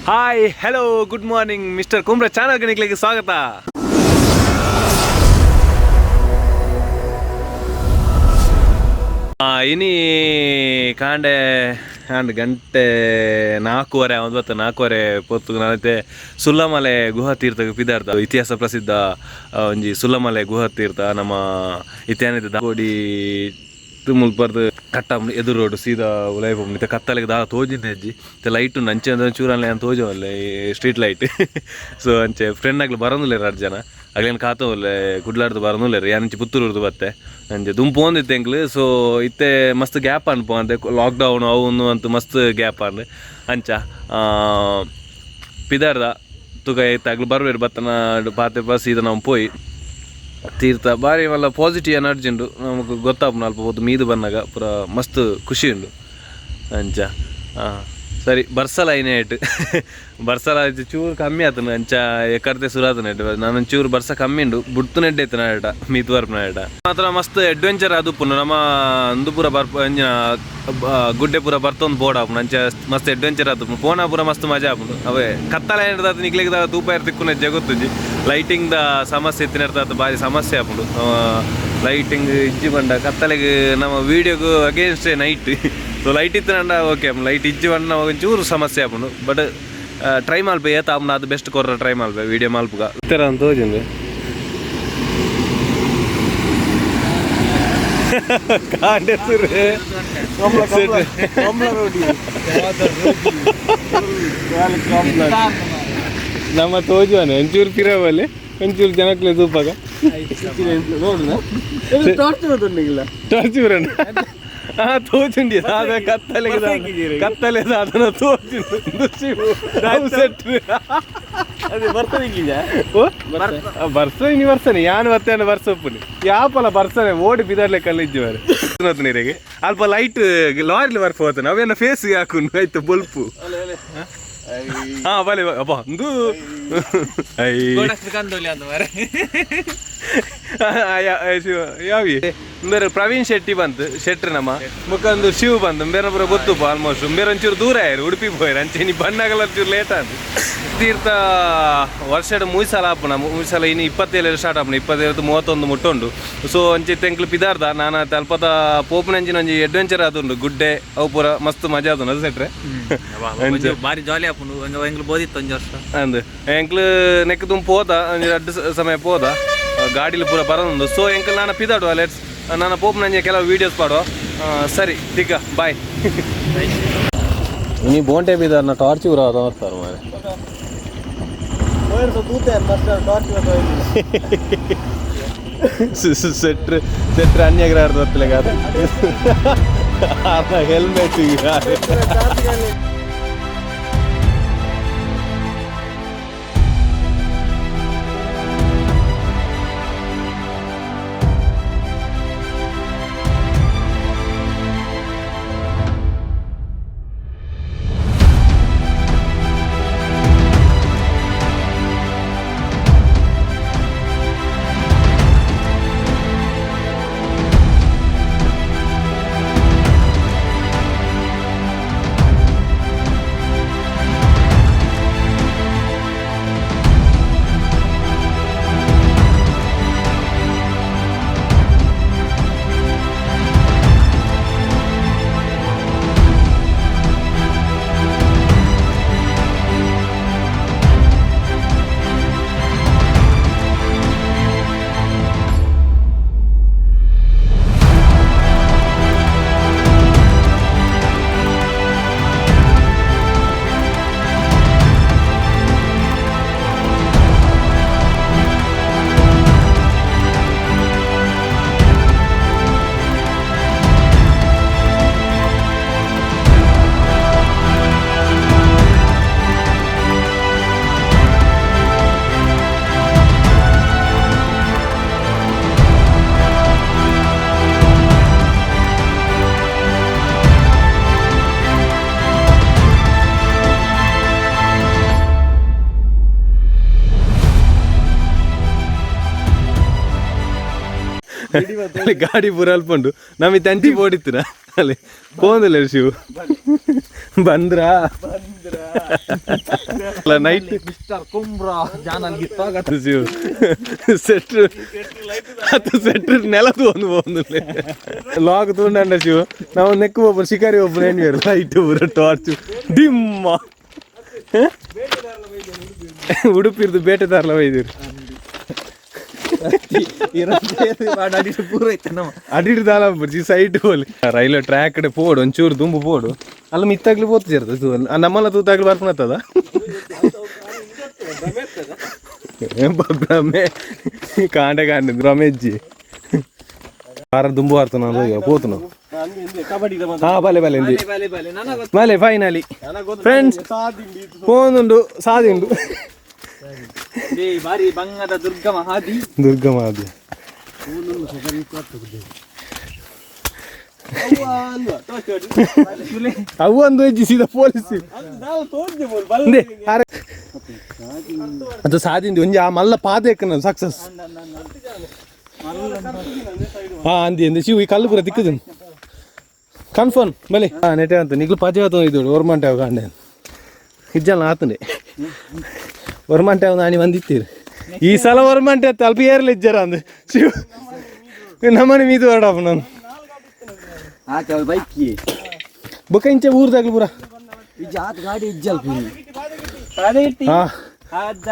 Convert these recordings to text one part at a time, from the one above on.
Hi hello good morning mister Kumbra channel ಗಣಿಗಳಿಗೆ ಸ್ವಾಗತ. ಇನಿ ಕಾಂಡೆ ಆಂಡ್ ಗಂಟೆ 4:30 ಒಂದು ಬತ್ತ 4:30 ಪೊತ್ತು ನಾನೈತೆ ಸುಲ್ಲಮಲೆ ಗುಹಾ ತೀರ್ಥ ಪಿದಾರ್ಥ ಇತಿಹಾಸ ಪ್ರಸಿದ್ಧ ಒಂಜಿ ಸುಲ್ಲಮಲೆ ಗುಹಾ ತೀರ್ಥ ನಮ್ಮ ಇತ್ಯಾನಿದ ಕೋಡಿ ಮುಲ್ಪರ್ದು ಕಟ್ಟ ಎದುರು ರೋಡ್ ಸೀದಾ ಉಲೈ ಪೋಪುಂಡು. ಇತ್ತೆ ಕತ್ತಲೆಗ್ ದಾದ ತೋಜಿನ ಇಜ್ಜಿ, ಇತ್ತೆ ಲೈಟ್ ಉಂಡು ಅಂಚೆ ಅಂದ್ರೆ ಚೂರನ್ಲೆ ಅಂತ ತೋಜವಲ್ಲೆ ಸ್ಟ್ರೀಟ್ ಲೈಟ್. ಸೊ ಅಂಚೆ ಫ್ರೆಂಡ್ ಅಗ್ಲು ಬರೋದಿಲ್ಲ, ಎರಡು ಜನ ಅಗ್ಲೇನು ಕಾತವಲ್ಲೆ ಕುಡ್ಲಾರ್ದು ಬರೋದಿಲ್ಲ, ಯಾನಂಚಿ ಪುತ್ತೂರ್ದು ಬತ್ತೆ ಅಂಚೆ ದುಂಪು ಒಂದಿತ್ತೆ ಎಂಕ್ಲು. ಸೊ ಇತ್ತೆ ಮಸ್ತ್ ಗ್ಯಾಪ್ ಅನ್ಪು ಅಂತೆ, ಲಾಕ್ಡೌನ್ ಅವು ಅಂತ ಮಸ್ತ್ ಗ್ಯಾಪ್ ಅನ್ ಅಂಚ ಪಿದಾರ್ದ ತುಕ ಇತ್ತೆ ಅಗ್ಲು ಬರ್ಬೇರು ಬತ್ತನ ಪಾತೆ ಸೀದಾ ನಾವು ಪೋಯಿ ತೀರ್ಥ. ಬಾರಿ ಮಲ್ಲ ಪಾಸಿಟಿವ್ ಎನರ್ಜಿ ಉಂಡು ನಮಗೆ ಗೊತ್ತಾಪುನ ಅಲ್ಪ ಪೋತು ಮೀದು ಬಂದಾಗ ಪೂರ ಮಸ್ತ್ ಖುಷಿ ಉಂಡು ಅಂಚ. ಸರಿ ಬರ್ಸಲ ಐನೇ ಇಟ್ಟು ಬರ್ಸಲ ಆಯ್ತು, ಚೂರು ಕಮ್ಮಿ ಆತನ ಅಂಚ ಎಕ್ಕರ್ತೆ ಸುರು ಆತನ ಇಟ್ಟು ನಾನು ಚೂರು ಬರ್ಸ ಕಮ್ಮಿ ಉಂಡು ಬುಡ್ತು ನೆಡ್ಡೆ ಇತ್ತು ನಾಡ ಮೀತು ಬರ್ಪುನ ನಾಡ ಮಾತ್ರ ಮಸ್ತ್ ಅಡ್ವೆಂಚರ್ ಅದು ಪುನ ನಮ್ಮ ಅಂದು ಪೂರ ಬರ್ಪ ಅಂಚಿನ ಗುಡ್ಡೆ ಪೂರ ಬರ್ತೊಂದು ಬೋರ್ಡ್ ಆಪುಂಡು ಅಂಚ ಮಸ್ತ್ ಅಡ್ವೆಂಚರ್ ಆತು ಪೋನ ಪೂರ ಮಸ್ತ್ ಮಜಾ ಆಪುಂಡು. ಅವೇ ಕತ್ತಲ ಏನಿರ್ತದೆ ನಿಕ್ಲೆಗ್ ತೂಪ ತಿಕ್ಕುನ ಜಗೊತ್ತುಜಿ. ಲೈಟಿಂಗ್ ದ ಸಮಸ್ಯೆ ಇತ್ತಿನ ಬಾರಿ ಸಮಸ್ಯೆ ಆಪುಂಡು. ಲೈಟಿಂಗ್ ಇಜ್ಜಿ ಬಂಡ ಕತ್ತಲೆಗ್ ನಮ್ಮ ವೀಡಿಯೋಗು ಅಗೇನ್ಸ್ಟ್ ನೈಟ್. ಸೊ ಲೈಟ್ ಇತ್ತಿನಂಡ ಓಕೆ, ಲೈಟ್ ಇಜ್ಜಿ ಬಂಡ ನಮಗೆ ಒಂಚೂರು ಸಮಸ್ಯೆ ಆಪುಂಡು. ಬಟ್ ಟ್ರೈ ಮಲ್ಪೆ ಏತ ಆಪುಂಡು ಅದು ಬೆಸ್ಟ್ ಕೊರ್ರ ಟ್ರೈ ಮಲ್ಪೆ ವೀಡಿಯೋ ಮಲ್ಪುಗ ಇತ್ತರ ಅಂತ ತೋಜುಂಡು ಕಾಂಡೆ ಸುರು. ನಮ್ಮ ತೋಜುವನೆ ಒಂಚೂರು ಪಿರವಲ್ಲಿ ಒಂಚೂರು ಜನಕ್ಲೆ ತೂಪಾಗ ಟಾರ್ಚ್ ಬರೋಣ. ಹಾ ತೋಚುಂಡಿ ಸಾದ ಕತ್ತಲೆ ಕತ್ತಲೆ ಸಾಧನ ತೋಚುಂಡು ಸೆಟ್. ಬರ್ಸ ಇನಿ ಬರ್ಸನೆ ಯಾನ್ ಬರ್ತೇನೆ ಬರ್ಸ ಉಪ್ಪುನಿ ಯಾಪಲ ಬರ್ಸನೆ ಓಡಿ ಬಿದರ್ಲೆ ಕಲ್ಲಿಜ್ಜಿ ಮಾರೆ ನೀರಿಗೆ ಅಲ್ಪ ಲೈಟ್ ಲಾರಿಲಿ ಬರ್ಪ ಹೋತಾನೆ ಅವೇನ ಫೇಸ್ ಹಾಕುನು ಆಯ್ತು ಬೊಲ್ಪು. ಹಾ ಬಲೆ ಅಬ್ಬ ಒಂದು I ಯಾವಿ ಬೇರೆ ಪ್ರವೀಣ್ ಶೆಟ್ಟಿ ಬಂತು ಶೆಟ್ರ್ ನಮ್ಮ ಮುಖಂದು ಶಿವ್ ಬಂತು ಬೇರೆ ಪೂರ ಗೊತ್ತುಪ್ಪ ಆಲ್ಮೋಸ್ಟ್. ಬೇರೆ ಒಂಚೂರು ದೂರ ಆಯ್ರು ಉಡುಪಿ ಪೋಯರು ಅಂಚೆ ನೀ ಬಣ್ಣಗಲ ಒಂಚೂರು ಲೇಟ್ ಆಯ್ತು. ತೀರ್ಥ ವರ್ಷದ ಮೂರು ಸಲ ಆಪುನ ಮೂರು ಸಲ ಇನ್ನು 27 ಸ್ಟಾರ್ಟ್ ಆಪುನ 27 31 ಮುಟ್ಟುಂಡು. ಸೊ ಅಂಚೆ ತೆಂಕ್ಲು ಪಿದಾರ್ದ ನಾನು ಅಲ್ಪದ ಪೋಪುನಂಚಿನ ಒಂಜಿ ಅಡ್ವೆಂಚರ್ ಆದುಂಡು ಗುಡ್ಡೆ ಅವು ಪೂರ ಮಸ್ತ್ ಮಜಾ ಆದುಂಡು ಅದು ಸೆಟ್ರೆ. ಬಾರಿ ಜಾಲಿ ಆಪುಂಡು ಎಂಕ್ಲು ಬೋದಿತ್ತು ಒಂಜಿ ವರ್ಷ. ಅಂದ್ ಎಂಕ್ಲು ನೆಕ್ ತುಂಬ ಪೋದ ಒಂಜಿ ರಡ್ಡ್ ಸಮಯ ಪೋದ ಗಾಡಿಲಿ ಪೂರ ಬರೋದುಂಡು. ಸೊ ಎಂಕ್ಲು ನಾನು ಪಿದಾಡುವ let's ನಾನು ಪೋಪುನಂಜೆ ಕೆಲವು ವೀಡಿಯೋಸ್ ಪಾಡುವ. ಸರಿ ತಿಕ್ಕ ಬಾಯ್. ಇನಿ ಬೋಂಟೆ ಬಿದಾರ್ನ ಟಾರ್ಚ್ ಪೂರ ಬರ್ತಾರೆ ಮಾರೆ. ಸೆಟ್ರ್ ಸೆಟ್ರ್ ಅನ್ಯಗ್ರಹ ಬರ್ತಿಲ್ಲ ಹೆಲ್ಮೆಟ್. ಅಲ್ಲಿ ಗಾಡಿ ಪೂರ ಅಲ್ಪುಂಡು ನಮಗೆ ತಂಚಿ ಪೋಡಿತ್ತಿನ ಅಲ್ಲಿ ಪೋಂದಿಲ್ಲ ಶಿವು ಬಂದ್ರಾ ಅಲ್ಲ ನೈಟ್ ಮಿಸ್ಟರ್ ಕುಂಬ್ರಾ ಜಾನಲ್ ಗಿತ್ತಾಗ ಶಿವು ಸೆಟ್ರು ಅದು ಸೆಟ್ರ್ ನೆಲದು ಒಂದು ಪೋಂದಿಲ್ಲ ಲಾಗ್ ತೂಂಡ ಶಿವು ನಾವು ನೆಕ್ಕು ಒಬ್ಬರು ಶಿಕಾರಿ ಒಬ್ಬರು ಏನು ಲೈಟ್ ಪೂರ ಟಾರ್ಚ್ ಡಿಮ್ಮ ಉಡುಪಿರ್ದು ಬೇಟೆದಾರಲ ಒಯ್ದಿರು ಪೂರ ಇತ್ತು ನಮ್ಮ ಅಡಿಡ್ ದಾಲ ಬರ್ಜಿ ಸೈಡ್ ಹೋಲಿ ರೈಲ್ವೆ ಟ್ರ್ಯಾಕ್ ಕಡೆ ಪೋಡು ಒಂಚೂರು ದುಂಬು ಪೋಡು ಅಲ್ಲ ಮಿತ್ತಾಗ್ಲಿ ಪೋತು ಸೇರ್ತದೆ ನಮ್ಮಲ್ಲ ತೂತಾಗ್ಲಿ ಬರ್ಪಣತ್ತದ ಭ್ರಮೆ ಕಾಂಡೆ ಕಾಂಡೆ ಭ್ರಮೆಜ್ಜಿ ವಾರ ದುಂಬು ವಾರ್ತ ನಾನು ಪೋತು ನಾವು. ಹಾ ಬಲೆ ಬಲೆ ಇಂದಿ ಬಲೆ ಬಲೆ ನನಗೆ ಬಲೆ ಫೈನಲಿ ಫ್ರೆಂಡ್ಸ್ ಫೋನುಂಡು ಸಾದಿ ಉಂಡು. ಬಾರಿ ಬಂಗದ ದುರ್ಗಮ ಹಾದಿ. ದುರ್ಗಮ ಅದು. ಅವು ಒಂದು ಹೆಜ್ಜೆ ಸೀದಾ ಪೊಲೀಸ್ ಇಂದೆ, ಅರೆ. ಅದು ಸಾದಿಂದು ಒಂಜಿ ಆ ಮಲ್ಲ ಪಾದ ಸಕ್ಸಸ್. ಹಾ ಅಂದಿ ಅಂದಿ ಶಿವ ಈ ಕಲ್ಲು ಪೂರ ತಿಕ್ಕದು ಕನ್ಫರ್ಮ್ ಬಲೆ. ಹಾ ನೆಟೆ ಅಂತ ನಿಗ್ಲು ಪಜೆ ಆತು ಇದು ಒರ್ಮಂಟೆ ಅವ ಕಾಂಡೆ ಇಜ್ಜಲ್ಲ ಆತಂಡೆ ಒರ್ಮಂಟೆ ಅವ ನಾನಿ ಬಂದಿತ್ತೀರಿ ಈ ಸಲ ಒರ್ಮಂಟೆ ಅತ್ತ ಅಲ್ಪ ಏರ್ಲ ಇಜ್ಜರ ಅಂದು ಶಿವ ನಮ್ಮನೆ ಮೀದು ಹೊರಡಪ್ಪ ನಾನು. ಆತ ಬೈಕ್. ಬೊಕ್ಕ ಇಂಚೆ ಊರ್ದಾಗ್ಲು ಪೂರ. ಇಜ್ಜ ಆತ ಗಾಡಿ ಇಜ್ಜಲ್. ಹಾ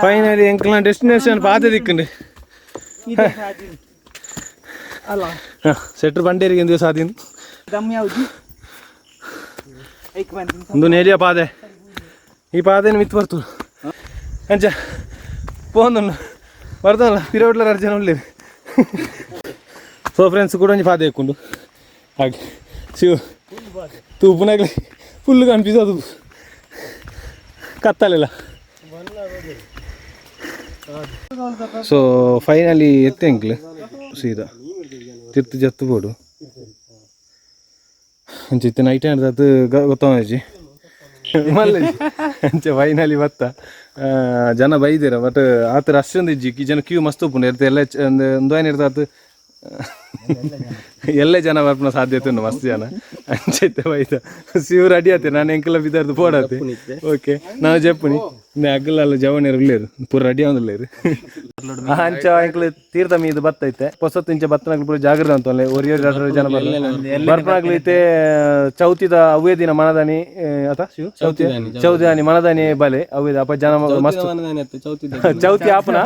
ಫೈನಲಿ ಎಂಕ್ಲ ಡೆಸ್ಟಿನೇಷನ್ ಪಾತೆ ದಿಕ್ಕುಂಡು. ಅಲ್ಲ. ಸೆಟ್ರ್ ಬಂಡೇರಿಗೆ ಎಂದು ಸಾಧಿನ. ದಮ್ ಯಾವುದು ಐಕ್ ಬಂದು. ಒಂದು ನೇರಿಯ ಪಾದೆ ಈ ಪಾದೆನ ಮಿತ್ ಬರ್ತು ಅಂಚ ಪೋಂದುಂಡು ಬರ್ತಲ್ಲ ಪಿರೋಡ್ಲ ಎರಡು ಜನ ಉಳ್ಳೇರು. ಸೊ ಫ್ರೆಂಡ್ಸ್ ಕೂಡ ಒಂಜಿ ಪಾದೆ ಇಕ್ಕೊಂಡು ಹಾಗೆ ಶಿವ ತೂಪುನಾಗ್ಲಿ ಫುಲ್ ಕನ್ಫ್ಯೂಸ್ ಅದು ಕತ್ತಲೆಲ್ಲ. ಸೊ ಫೈನಲಿ ಎತ್ತೆ ಅಂಕ್ಲ್ ಸೀದಾ ತಿರ್ತು ಜತ್ತು ಬೋಡು ಅಂಚ ಇತ್ತೆ ನೈಟ್ ಅದು ಗೊತ್ತಾಜಿ ಮಲ್ಲೆ ಅಂಚ ಫೈನಲಿ ಬತ್ತ. ಆ, ಜನ ಬೈದಿರ ಬಟ್ ಆತ ರಶ್ ಒಂದು ಇಜ್ಜಿ ಈ ಜನ ಕ್ಯೂ ಮಸ್ತ್ ಉಪ್ಪುಂಡು ಇರ್ತ ಎಲ್ಲ ಒಂದು ಏನಿರ್ತ ಆತು ಎಲ್ಲೇ ಜನ ಬರ್ಪುನ ಸಾಧ್ಯತೆ ಉಂಟು ಮಸ್ತ್ ಜನ. ಅಂಚೈತೆ ಬೈದ ಶಿವ ರೆಡಿ ಆತೆ ನಾನು ಎಂಕಲ ಬಿದ್ದಾರ್ದು ಪೋಡಾತೆ. ಓಕೆ ನಾನು ಜಪ್ಪುನಿ ಅಗ್ಗಲಲ್ಲ ಜವನಿರು ಉಳ್ಳೇರು ಪೂರ ರೆಡಿ ಆವೊಂದುಲ್ಲೇರು. ಅಂಚ ಎಂಕ್ಲು ತೀರ್ಥ ಮೀದು ಬತ್ತೈತೆ ಪೊಸತ್ತು ಇಂಚ ಬತ್ತನಾಗ್ಲು ಪೂರ ಜಾಗ್ರತೆ ಅಂತ ಒರಿ ಒರಿ ಎರಡು ಜನ ಬರ್ಪನಾಗ್ಲು ಐತೆ. ಚೌತಿದ ಅವೇ ದಿನ ಮನದಾನಿ ಅತ ಶಿವ ಚೌತಿ ಚೌತಿ ಮನದಾನಿ ಬಲೆ ಅವೇ ಅಪ್ಪ ಜನ ಮಸ್ತ್ ಚೌತಿ ಆಪನ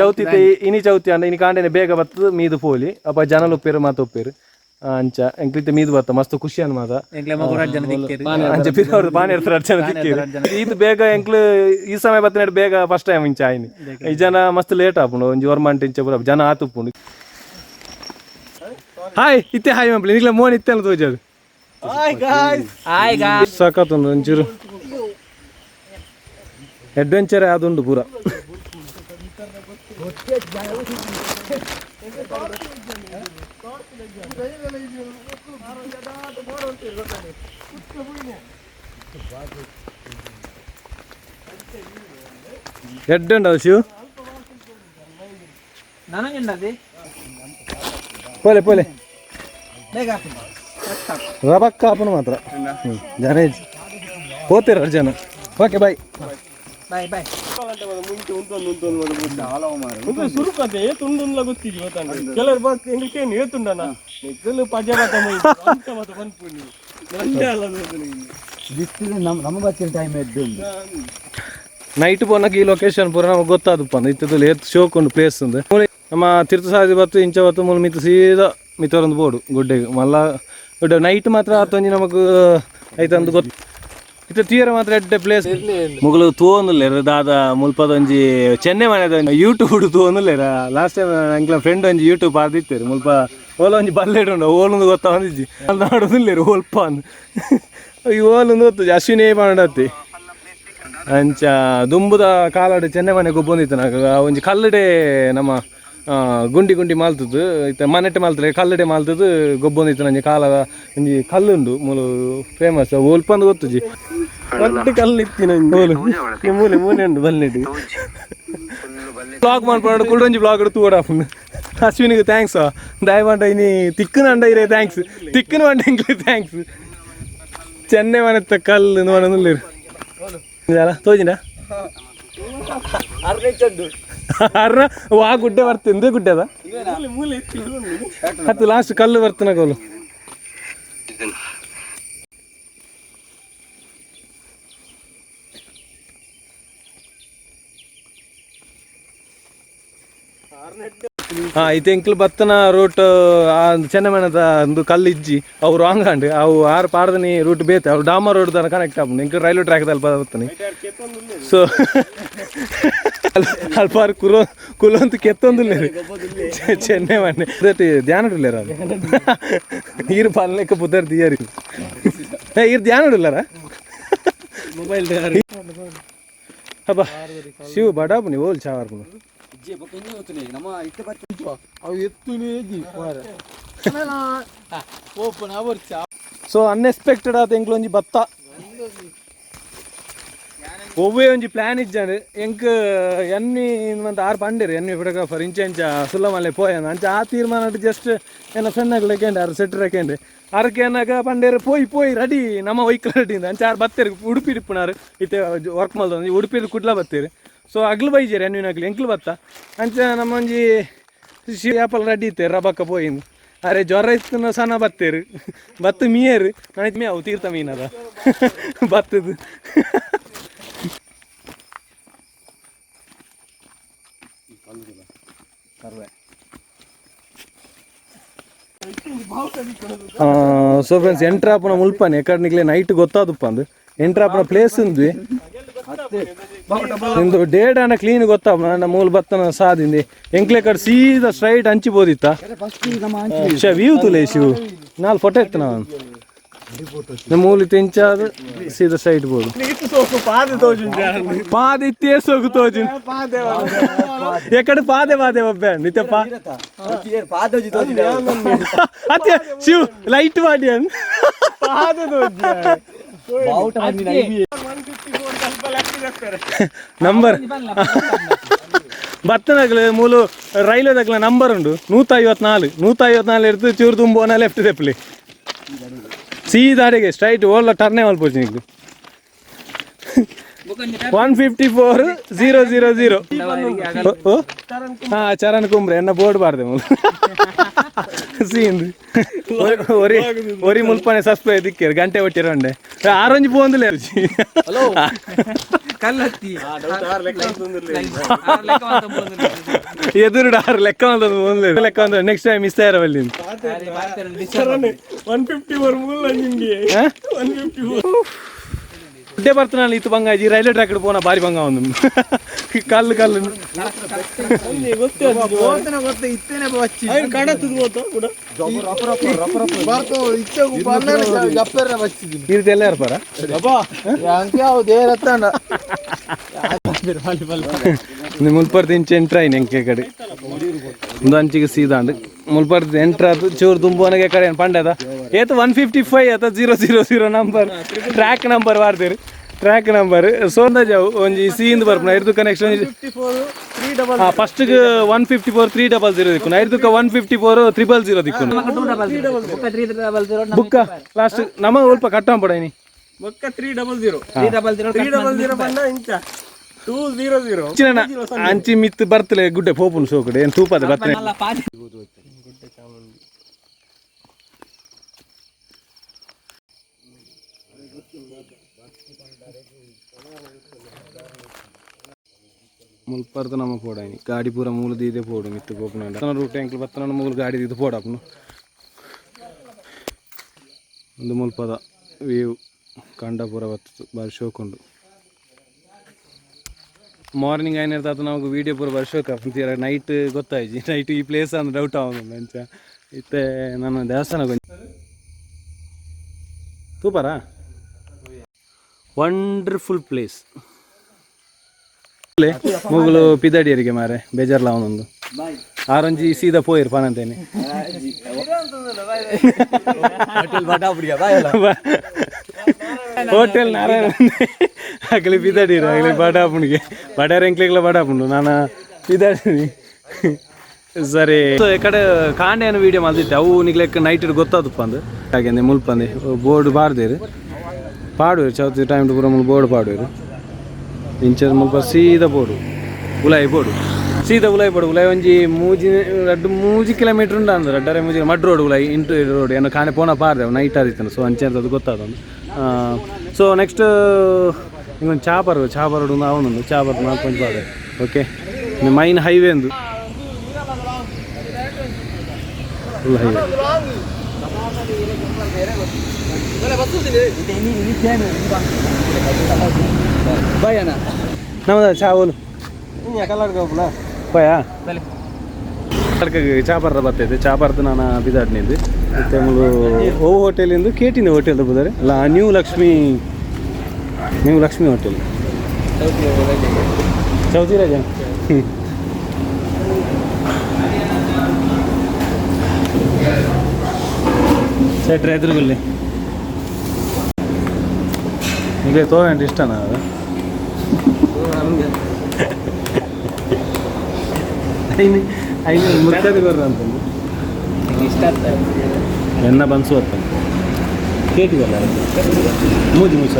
ಚೌತಿ ಇನಿ ಚೌತಿ ಅಂಡ ಇನಿ ಕಾಂಡೆನೆ ಬೇಗ ಬತ್ತದು ಮೀದು ಪೋಲಿ ಅಪ್ಪ ಜನಲು ಉಪ್ಪೇರು ಮಾತ ಉಪ್ಪೇರು. ಅಂಚ ಎಂಕ್ಲಿತ್ತೆ ಮೀದು ಬತ್ತ ಮಸ್ತ್ ಖುಷಿ ಅನ್ ಮಾತ. ಎಂಕ್ಲೆ ಮಗುರಾಜ್ ಜನ ದಿಕ್ಕೇರು. ಅಂಚ ಪಿರವ್ರದ್ದು ಬಾಣೆ ಇರ್ತಾರೆ ಜನ ತಿಕ್ಕೇರು. ಇದು ಬೇಗ ಎಂಕ್ಲು ಈ ಸಮಯ ಬತ್ತಿನ ಬೇಗ ಫಸ್ಟ್ ಟೈಮ್ ಇಂಚ ಆಯ್ನಿ. ಈ ಜನ ಮಸ್ತ್ ಲೇಟ್ ಆಪುಂಡು ಒಂಜಿ ಒರ್ಮಂಟೆ ಇಂಚ ಪೂರ ಜನ ಆತುಪ್ಪುಂಡು. ಹಾಯ್ ಇತ್ತೆ ಹಾಯ್ ಮಂಪ್ಲಿ ನಿಗ್ಲ ಮೋನ್ ಇತ್ತೆ ಅಲ್ಲ ತೋಜಾಡು. ಹಾಯ್ ಗಾ. ಸಖತ್ ಉಂಡು ಒಂಚೂರು ಅಡ್ವೆಂಚರ್ ಆದುಂಡು ಪೂರ. ಎಡ್ಡೆ ಉಂಟು ಶಿವ್. ನನಗೆಂಡದೆ. ಪೋಲೆ ಪೋಲೆ. ಬೇಗ. ರಬಕ್ಕ ಆಪುನ ಮಾತ್ರ ಜನ ಇಜ್ಜಿ. ಪೋತಿರ ಜನ. Okay bye. Bye bye. ಕೆಲವರು ಬಾಕ್ ಎಂಗ್ಲಿಕ್ಕೆ ಏನು ಏತುಂಡನ ನಿಕ್ಕಲು ಪಜೆ ಮಾತ ಅಂತ ಮಾತ ಪನ್ಪುನಿ ನಂದೇ ಅಲ್ಲ. ಬಿಸಿಲು ನಮ್ಮ ನಮ್ಮ ಬತ್ತಿನ ಟೈಮ್ ಎದ್ದು. ನೈಟ್ ಪೋನಕ ಈ ಲೊಕೇಶನ್ ಪೂರ ನಮಗೆ ಗೊತ್ತಾದಪ್ಪ ಇತ್ತದಲ್ಲಿ ಏತ್ ಶೋಕ್ ಉಂಡು ಪ್ಲೇಸ್ ಉಂದು. ಮೂಲೆ ನಮ್ಮ ತೀರ್ಥ ಸಾದಿ ಬತ್ತು ಇಂಚ ಬತ್ತು ಮೂಲ ಮಿತ್ತು ಸೀದಾ ಮಿತ್ತವರೊಂದು ಬೋಡು ಗುಡ್ಡೆಗೆ ಮಲ್ಲ ಗುಡ್ಡೆ ನೈಟ್ ಮಾತ್ರ ಆತೊಂಜಿ ನಮಗ್ ಐತಂದು ಗೊತ್ತು ಇತ್ತ ತೀರ ಮಾತ್ರ ಎಡ್ಡೆ ಪ್ಲೇಸ್. ಮುಗುಲು ತೂವೊಂದುಲ್ಲೆರ್ ದಾದ ಮುಲ್ಪದ ಒಂಜಿ ಚೆನ್ನೆ ಮನೆದ ಯೂಟ್ಯೂಬ್ ತೂವೊಂದುಲ್ಲೆರ್. ಲಾಸ್ಟ್ ಟೈಮ್ ಎಂಕ್ಲ ಫ್ರೆಂಡ್ ಒಂಜಿ ಯೂಟ್ಯೂಬ್ ಆದಿತ್ತೆರ್ ಮುಲ್ಪ ಓಲ ಒಂಜಿ ಬಲ್ಲೆಡ್ ಉಂಡು ಓಲೊಂದು ಗೊತ್ತಾವಂದಿಜ್ಜಿ ಅಲ್ಲಿ ನಾಡೋದಿಲ್ಲೆರ್ ಓಲ್ಪ ಅಂದ್ ಈ ಓಲೊಂದು ಗೊತ್ತು ಅಶ್ವಿನೇ ಪಂಡತ್ತಿ. ಅಂಚ ದುಂಬುದ ಕಾಲಾಡು ಚೆನ್ನೆ ಮನೆ ಗೊಬ್ಬೊಂದಿತ್ತು ನಾಗ ಒಂಜಿ ಕಲ್ಲಡೆ ನಮ್ಮ ಗುಂಡಿ ಗುಂಡಿ ಮಾಲ್ತದ್ದು ಇತ್ತೆ ಮನೆಟ್ಟೆ ಮಾಲ್ತದೆ ಕಲ್ಲಡೆ ಮಾಲ್ತದ್ದು ಗೊಬ್ಬೊಂದಿತ್ತು. ನಂಜಿ ಕಾಲದ ಒಂಜಿ ಕಲ್ಲುಂಡು ಮೂಲು ಫೇಮಸ್ ಒಲ್ಪಂದು ಗೊತ್ತುಜಿ ದೊಡ್ಡ ಕಲ್ಲು ಇತ್ತಿನ ಮೂಲೆ ಈ ಮೂಲೆ ಮೂಲೆ ಉಂಡು ಬಲ್ಲೆಡ್ ಬ್ಲಾಗ್ ಮಾಡ್ಕೊಂಡು ಕುಲ್ಡೊಂಜಿ ಬ್ಲಾಗ್ ತೂವಡ ಆಪುಂಡು. ಅಶ್ವಿನಿಗೆ thanks ದಯಮಾಡ ಇನಿ ತಿಕ್ಕನ ಅಂಡ ಇರೇ thanks ತಿಕ್ಕನ వంట ಎಂಕ್ಲೆ thanks Chennai ಮನೆತ್ತ ಕಲ್ಲು ಮನನುಲ್ಲೇರು ತೋಜಿನ ಅರ್ನ ವಾ ಗುಡ್ಡೆ ಬರ್ತಿಂದು ಗುಡ್ಡೆ ಅದ ಹತ್ತು ಲಾಸ್ಟ್ ಕಲ್ಲು ಬರ್ತನ ಕೋಲು. ಹಾ ಇತ್ತೆ ಎಂಕ್ಲು ಬತ್ತನ ರೂಟ್ ಚೆನ್ನಮನದ ಒಂದು ಕಲ್ಲು ಇಜ್ಜಿ ಅವು ರಾಂಗ್ ಅಂಡ್ ಅವು ಆರು ಪಾಡ್ದನಿ ರೂಟ್ ಬೇತೆ ಅವು ಡಾಮರ್ ರೋಡ್ ತನ ಕನೆಕ್ಟ್ ಆಪುಂಡು ಎಂಕ್ಲು ರೈಲ್ವೆ ಟ್ರ್ಯಾಕ್ ಅಲ್ಪ ಬತ್ತನಿ. ಸೊ ಅಲ್ಪ ಆರು ಕುರೋ ಕುಲೊಂತು ಕೆತ್ತೊಂದುಲ್ಲೇರು ಚೆನ್ನೈ ಮನೆ ಧ್ಯಾನ ಇಲ್ಲೇರ ಈರು ಪಾಲನೆಕ್ಕ ಪುದರ್ ದಿಯರಿ ಈರು ಧ್ಯಾನ ಇಲ್ಲಾರ ಮೊಬೈಲ್ ಅಬ್ಬಾ ಶಿವ ಬಡಾಪುನಿ ಓಲ್ ಚಾವಾರ್ಪುನು. ಸೊ ಅನ್ಎಕ್ಸ್ಪೆಕ್ಟೆಡ್ ಆತ ಎಂಕ್ಲ ಒಂಜಿ ಬತ್ತ ಒವ್ವೇ ಒಂಜಿ ಪ್ಲ್ಯಾನ್ ಇಜ್ಜಾಂಡ್ ಎಂಕ್ ಎನ್ನಿ ಮಂತ ಆರು ಪಂಡೇರು ಎನ್ನಿ ಫೋಟೋಗ್ರಾಫರ್ ಇಂಚ ಇಂಚ ಸುಲ್ಲಮಲ್ಲೆ ಪೋಯನ ಅಂಚ ಆ ತೀರ್ಮಾನ ಜಸ್ಟ್ ಎನ್ನ ಫ್ರೆಂಡ್ ಲೆಕ್ಕಂಡೆ ಆರು ಸೆಟ್ ರೆಕೆಂಡೆ ಅರಕೆ ಅನ್ನಾಗ ಪಂಡೇರು ಪೋಯಿ ಪೋಯಿ ರೆಡಿ ನಮ್ಮ ವೆಹಿಕಲ್ ರೆಡಿ ಅಂಚ ಆರು ಬತ್ತೇರು ಉಡುಪಿ ಇಪ್ಪುನಾರು ಇತ್ತೆ ವರ್ಕ್ ಮಲ್ದ ಉಡುಪಿ ಕುಡ್ಲ ಬತ್ತೇರು. ಸೊ ಅಗ್ಲು ಬೈಜೇರು ಎನ್ವಿನ ಅಗ್ಲು ಎಂಕ್ಲು ಬತ್ತ ಅಂಚ ನಮ್ಮ ಒಂಜಿ she apple ready ಇತ್ತೆ ರಬಕ್ಕ ಪೋಯಿಂದು ಅರೆ ಜ್ವರ ಇತ್ತು ಸಣ್ಣ ಬತ್ತೇರು ಬತ್ತು ಮೀಯರು ನನಗೆ ಮೇ ಅವು ತೀರ್ಥ ಮೀನದ ಬತ್ತದು. So friends entry ಆಪುನ ಮುಲ್ಪನೆ ಎಕಡೆ ನಿಕ್ಲೆ ನೈಟ್ ಗೊತ್ತಾದಪ್ಪ ಅಂದು ಎಂಟ್ರ್ ಆಪುನ ಪ್ಲೇಸ್ ಉಂದ್ವಿ ನಿಂದು ಡೇಡ್ ಅನ್ನ ಕ್ಲೀನ್ ಗೊತ್ತಾಪ ನನ್ನ ಮೂಲ ಬತ್ತನ ಸಾದಿಂది ಎಂಕ್ಲೆ ಕಡೆ ಸೀದಾ ಸ್ಟ್ರೈಟ್ ಅಂಚಿ ಬೋದಿತ್ತ ಶೇ ವ್ಯೂ ತುಲೆ ಶಿವು ನಾಲ್ ಫೋಟೋ ಇತ್ತು ನಾನು ಮೂಲ ಇಂಚಾದ ಸೀದಾ ಸ್ಟ್ರೈಟ್ ಬೋದು ಪಾದ ಇತ್ತೇ ಸೋಕು ತೋಜು ಎಕಡೆ ಪಾದೆ ಪಾದೆ ಒಬ್ಬೆ ನಿತ್ಯ ಪಾ ಅತ್ತೆ ಶಿವ್ ಲೈಟ್ ಮಾಡಿ ನಂಬರ್ ಬತ್ತನಗ್ಲು ಮೂಲು ರೈಲ್ವೆ ದಗ್ಲ ನಂಬರ್ ಉಂಡು 154 154 എടുത്ത് ಚೂರು ತುಂಬೋನ ಲೆಫ್ಟ್ ತೆಪ್ಪಲಿ ಸೀದಾಡೆಗೆ ಸ್ಟ್ರೈಟ್ ಓಲ್ಲ ಟರ್ನೇ ಮಲ್ಪೊಚ್ಚಿ ನಿಕ್ಕು 154 0 0 0. ಹಾ ಚರಣ್ ಕುಂಬ್ರೆ ಎನ್ನ ಬೋರ್ಡ್ ಬಾರ್ದೆ ಮೂಲು ಸೀಂದು ಒರಿ ಒರಿ ಮುಲ್ಪನೆ ಸಸ್ಪೆ ದಿಕ್ಕೇರು ಗಂಟೆ ಒಟ್ಟಿರಂಡೆ ಆರೊಂಜಿ ಪೋಂದುಲೇ. ಕಲ್ಲತ್ತಿ ಎದುರುಡು ಆರು ಲೆಕ್ಕ ಒಂದು ಲೆಕ್ಕ ಒಂದು next time miss ಆಯ್ರ ಬಲ್ಲಿ 154 ಮೂಲ ನಿಂಗೆ 154 ಗುಡ್ಡೆ ಬರ್ತನಲ್ಲಿ ಇತ್ತು ಬಂಗಾಜಿ ರೈಲ್ವೆ ಟ್ರ್ಯಾಕ್ ಪೋನ ಬಾರಿ ಬಂಗ ಒಂದು ಕಲ್ಲು ಕಲ್ಲು ಈ ರೀತಿ ಎಲ್ಲ ಇರ್ಪಾರ ಮುಲ್ಪರ್ದು ಇಂಚೆ ಎಂಟ್ರ್ ಆಯ್ನ ಎಂಕೆ ಕಡೆ ಒಂದು ಅಂಚಿಗೆ ಸೀದಾಂಡ್ ಮುಲ್ಪರ್ದು ಎಂಟ್ರ್ ಆತು ಚೂರು ದುಂಬುವನಗೆ ಕಡೆ ಪಂಡದ ಏತು 155 ಆತ 0 0 0 number track number ವಾರ್ದಿರು track number ಸೋಂದ ಜಾವು ಒಂಜಿ ಸೀಂದ್ ಬರ್ಪುನ ಐರ್ದು ಕನೆಕ್ಷನ್ ಫಸ್ಟ್ಗೆ 154 300 ದಿಕ್ಕು ಐರ್ದುಕ 154 000 ದಿಕ್ಕು ಬುಕ್ಕ ಲಾಸ್ಟ್ ನಮ್ಮ ಒಲ್ಪ ಕಟ್ಟ ಪಡ ಬೊಕ್ಕ 300 300 ಬಂದ ಇಂಚ 200 ಅಂಚಿ ಮಿತ್ ಬರ್ತಲೆ ಗುಡ್ಡೆ ಪೋಪುನ್ ಸೋಕಡೆ ಏನ್ ತೂಪದ ಬರ್ತನೆ. ಮುಲ್ಪರ್ದ ನಮ್ಮ ಪೋಡಾಯಿನಿ ಗಾಡಿ ಪೂರ ಮೂಲ ದೀದೆ ಪೋಡು ಮಿತ್ತು ಪೋಪುನ ರೂಟ್ ಎಂಕ್ಲು ಬತ್ತನ ಮೂಲ ಗಾಡಿ ದೀದು ಪೋಡಾಪುನು ಒಂದು ಮುಲ್ಪದ ವ್ಯೂ ಕಂಡ ಪೂರ ಬತ್ತು ಬಾರಿ ಶೋಕುಂಡು. ಮಾರ್ನಿಂಗ್ అయిన ನಾವು ವೀಡಿಯೋ ಪೂರ ವರ್ಷಕ್ಕೆ ಅಂತೀರ ನೈಟ್ ಗೊತ್ತಾಯ್ತು ನೈಟ್ ಈ ಪ್ಲೇಸ್ ಅಂದ್ರೆ ಡೌಟ್ ಆಗೋದು ಅಂಚ ಇತ್ತೆ ನಾನು ದೇವಸ್ಥಾನ ತೂಪಾರ ವಂಡರ್ಫುಲ್ ಪ್ಲೇಸ್ ಮುಗುಲು ಪಿದಡಿಯರಿಗೆ ಮಾರೆ ಬೇಜಾರ್ಲ ಅವನೊಂದು ಆರೊಂಜಿ ಸೀದಾ ಪೋಯಿರ್ ಪಾನಂತೇನೆ ಹೋಟೆಲ್ ನಾರಾಯಣ ಅಗಲಿ ಪಿದಡಿರು ಅಗಲಿ ಬಡಾಪುಣಿಗೆ ಬಡಾರ ಎಂಕ್ಲಿಗ್ಲ ಬಡಾಪುಂಡು ನಾನು ಪಿದಡಿನಿ. ಸರಿ ಕಡೆ ಕಾಂಡೆ ಏನು ವೀಡಿಯೋ ಮಲ್ದಿತ್ತೆ ಅವು ನಿಗ್ಲೆಕ್ ನೈಟ್ ಗೊತ್ತಾದಪ್ಪ ಅಂದು ಹಾಗೆ ಮುಲ್ಪಂದು ಬೋರ್ಡ್ ಬಾರ್ದೇರು ಪಾಡುವೆರು ಚೌತಿ ಟೈಮ್ ಪೂರ ಮುಲ್ ಬೋರ್ಡ್ ಪಾಡುವೆರು ಇಂಚ ಮುಲ್ಪ ಸೀದಾ ಬೋರ್ಡು ಉಲಾಯಿ ಬೋರ್ಡು ಸೀದಾ ಉಲಾಯಿ ಬೋರ್ಡು ಉಲಾಯಿ ಒಂಜಿ ಮೂಜಿ ರಡ್ಡು ಮೂಜಿ ಕಿಲೋಮೀಟ್ರ್ ಉಂಡು ಅಂದ್ರೆ ರಡ್ಡರೆ ಮೂಜಿ ಮಡ್ ರೋಡ್ ಉಲಾಯಿ ಇಂಟು ರೋಡ್ ಏನು ಕಾಣೆ ಪೋನ ಪಾರ್ದೆ ನೈಟ್ ಆದಿತ್ತನು. ಸೊ ಅಂಚೆ ಅದು ಗೊತ್ತಾದ. ಸೊ ನೆಕ್ಸ್ಟ್ ಇಂಗೊಂದು ಚಾಪರ್ ಚಾಪರ್ ಒಂದು ಅವನೊಂದು ಚಾಪರ್ ನಾಲ್ಕು ಪಂಚ್ ಪಾದೆ. Okay main highway ಅಂದು ಫುಲ್ ಹೈವೇ. ನಮ್ಮದ ಚಾವಲು ಪೋಯಾ ಚಾಪರ್ದ ಬರ್ತೈತೆ ಚಾಪರ್ದ ನಾನು ಬಿದಾಡ್ನಿಂದು ಮತ್ತೆ ಮುಳು ಓ ಹೋಟೆಲಿಂದು ಕೇಟಿನ ಹೋಟೆಲ್ ಬುದಾರೆ ಅಲ್ಲ new Lakshmi new Lakshmi hotel Chauthi ರಜಾ. ಸೆಟ್ರೆ ಎದುರುಗುಲ್ಲಿ ಈಗ ತೋಂಡು ಇಷ್ಟನಾ ಅದು? ಐನು ಐನು ಮುರ್ಕದಿ ಬರ್ರ ಅಂತ ಇಷ್ಟ ಆಗ್ತದೆ. ಎನ್ನ ಬನ್ಸು ಅತ್ತ ಕೇಟಿವಲ್ಲ ಮೂಜಿ ಮೂಜಿ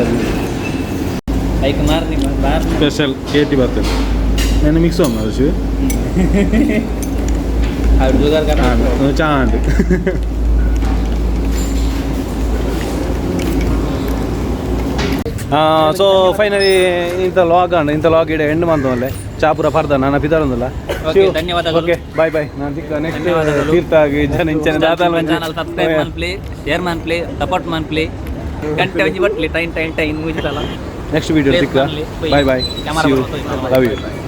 ಐಕ್ ಮಾರ್ನಿ ಮಾರ್ನಿ ಸ್ಪೆಷಲ್ ಕೇಟಿ ಬರ್ತದೆ. ನಾನು ಮಿಕ್ಸ್ ಅಮ್ಮ ಶಿವ ಅವ್ರು ಜುಗಾರ್ ಚಾಂಡ್. ಸೊ ಫೈನಲಿ ಇಂಥ ಲಾಗ್ ಅಂಡ್ ಇಂಥ ಲಾಗ್ ಇಡ ಎಂಡ್ ಮಂತವಲ್ಲೇ ಚಾಪುರ ಪರ್ದ ನಾನು ಪಿದಾರೊಂದಲ್ಲ. Okay, ಧನ್ಯವಾದಗಳು. Okay bye bye. ನಾನು ದಿಕ್ಕ ನೆಕ್ಸ್ಟ್ ಧನ್ಯವಾದಗಳು. ತೀರ್ಥ ಆಗಿ ಜನ ಇಂಚನೆ ದಾದಾಲ್ ಒಂಜಿ ಚಾನಲ್ ಸಬ್ಸ್ಕ್ರೈಬ್ ಮನ್ಪ್ಲಿ, ಶೇರ್ ಮನ್ಪ್ಲಿ, ಸಪೋರ್ಟ್ ಮನ್ಪ್ಲಿ, ಗಂಟೆ ಒಂಜಿ ಬಟ್ಲಿ time time time ಮುಗಿತಲ್ಲ. Next video Please ಸಿಕ್ಕ. ಮನ್ಲಿ. Bye bye. Camera love you.